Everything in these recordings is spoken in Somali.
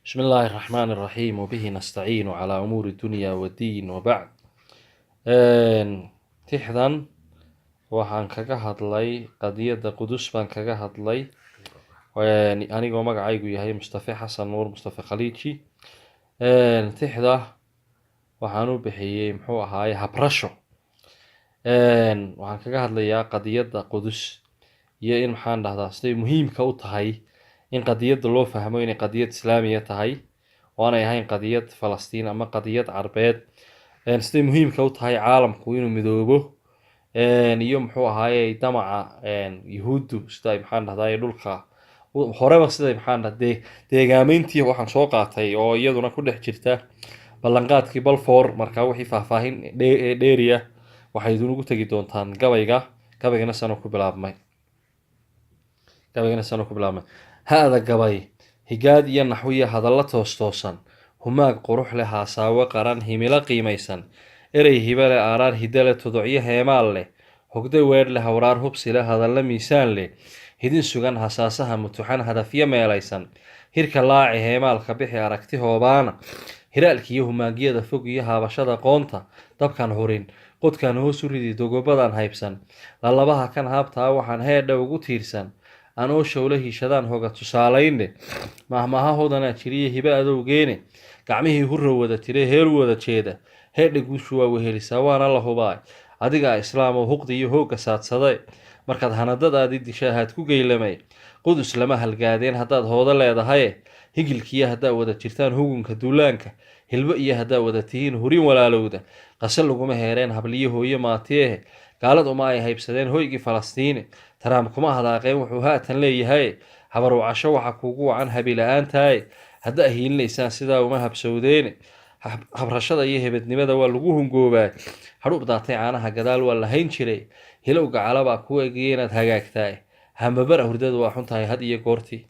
بسم الله الرحمن الرحيم وبه نستعين على أمور الدنيا والدين وبعد. Tixdan waxaan kaga hadlay qadiyadda Qudus baan kaga hadlay, anigoo magacaygu yahay Mustafe Xasan Nuur Mustafe Khaliiji. Tixda waxaan u bixiyey, muxuu ahaaye, habrasho. Waxaan kaga hadlayaa qadiyadda Qudus iyo in, maxaan dhahdaa, siday muhiimka u tahay in qadiyadda loo fahmo inay qadiyad Islaamiya tahay oo aanay ahayn qadiyad Falastiin ama qadiyad Carbeed, siday muhiimka u tahay caalamku inuu midoobo, iyo, muxuu ahaaye, damaca Yuhuuddu sida ay, maxaan dhahdaa, dhulka horeba siday, maxaan dhahdaa, deegaameyntii waxaan soo qaatay oo iyaduna ku dhex jirta ballanqaadkii Balfour. Marka wixii faahfaahin dheeriya waxay idinugu tegi doontaan gabayga. Gabaygana sano ku bilaabmay ha-da gabay higaad iyo naxwiya hadallo toos-toosan, humaag qurux leh, haasaawo qaran, himilo qiimaysan, erey hibe leh, aaraar hidde leh, tudocyo heemaal leh, hogde weedh leh, hawraar hubsi leh, hadallo miisaan leh, hidin sugan, hasaasaha mutuxan, hadafyo meelaysan, hirka laaci, heemaalka bixi, aragti hoobaana, hiraalkiiyo humaagyada fog iyo haabashada qoonta, dabkan hurin, qodkan hoos u ridi, dogobadan haybsan, lalabaha kan haabtaa, waxaan heedha ugu tiirsan, anoo showla hiishadaan hoga tusaalayne, mahmaahahoodana jiriye hibe adowgeene, gacmihii hurra wada tire, heel wada jeeda, heedha guushu waa wehelisaa, waana la hubaa. Adigaa Islaam oo huqdi iyo hoogga saadsade, markaad hanadadaadii disha ahaad ku geylamay. Qudus lama halgaadeen haddaad hoodo leedahaye, higilkiyo haddaa wada jirtaan hugunka duulaanka, hilbo iyo haddaa wada tihiin hurin walaalowda, qase laguma heereen habliyo hooyo maatiyehe, gaalad uma ay haybsadeen hoygii Falastiine, Taraam kuma hadaaqeen wuxuu haatan leeyahay, habarwacasho waxa kuugu wacan habi-la-aantaaye, haddaa hiilinaysaan sidaa uma habsowdeene, habrashada iyo hebednimada waa lagu hungoobaa, hadhuub daatay caanaha gadaal waa la hayn jiray, hilowga calabaa kuu eegaya inaad hagaagtaa, hambabara hurdada waa xun tahay had iyo goortii,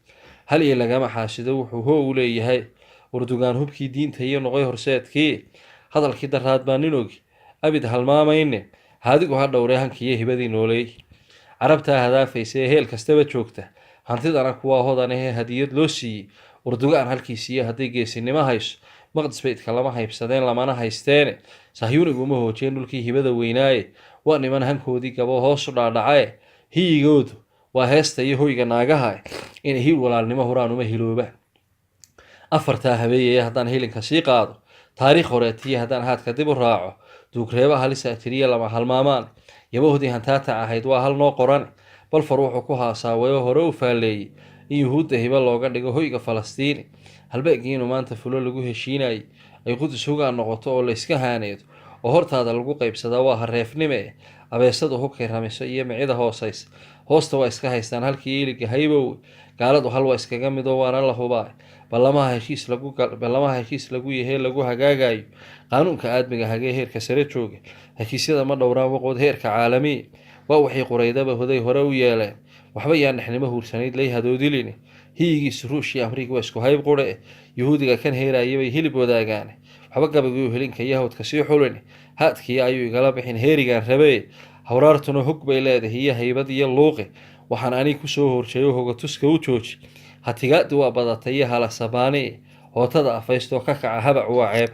hal iyo lagama xaasido wuxuu hoo u leeyahay, Urdugaan hubkii diinta iyo noqoy horseedkii, hadalkii daraad baa nin ogi abid halmaamayne, haadigu ha dhowree hankiiyo hibadii nooleey. Carabtaa hadaafaysa ee heel kastaba joogta, hantidana kuwaa hodan ahee hadiyad loo siiyey, Urdugaan halkiisiiyo hadday geesinimo hayso, Maqdis baydka lama haybsadeen lamana haysteene, Sahyuuniguma hoojeen dhulkii hibada weynaaye, waa niman hankoodii gabo hoosu dhaadhacae, hiyigoodu waa heesta iyo hoyga naagaha, inay hiil walaalnimo huraan uma hilooba. Afartaa habeeyaya haddaan hilinka sii qaado, taariikh horeetiya haddaan haadka dib u raaco, duugreeba halisa tiriya lama halmaamaan, yabahdii hantaatac ahayd waa hal noo qoran. Balfor wuxuu ku haasaawayo hore u faalleeyey in Yuhuudda hibo looga dhigo hoyga Falastiini, halbeegii inuu maanta fulo lagu heshiinayay, ay Qudus hugaan noqoto oo layska haaneedo oo hortaada lagu qaybsadaa waa hareefnime. Abeesadu hubkay ramiso iyo micida hoosaysa hoosta waa iska haystaan halkii iliga haybow, gaaladu hal waa iskaga midoo waana la hubaa. Ballamaha heshiis lagu yahee lagu hagaagayo, qaanuunka aadmiga hagee heerka sare jooga, heshiisyada ma dhowraan waqood heerka caalamiya, waa waxay Quraydaba hoday hore u yeeleen, waxba yaa dhexnimo huursanayd lay hadoodilin, hiyigiisu Ruushii Amriga waa isku hayb qure, Yuhuudiga kan heeraya bay hilib wadaagaan, waxba gabagiu helinka yahowdka sii xulin, haadkii ayuu igala bixin heerigaan rabee, hawraartuna hog bay leedahay iyo haybad iyo luuqi, waxaan anig kusoo horjeeyo hogatuska u jooji, hatigaadi waa badatay iyo halasabaani, hootada afaystoo ka kaca habacu waa ceeb.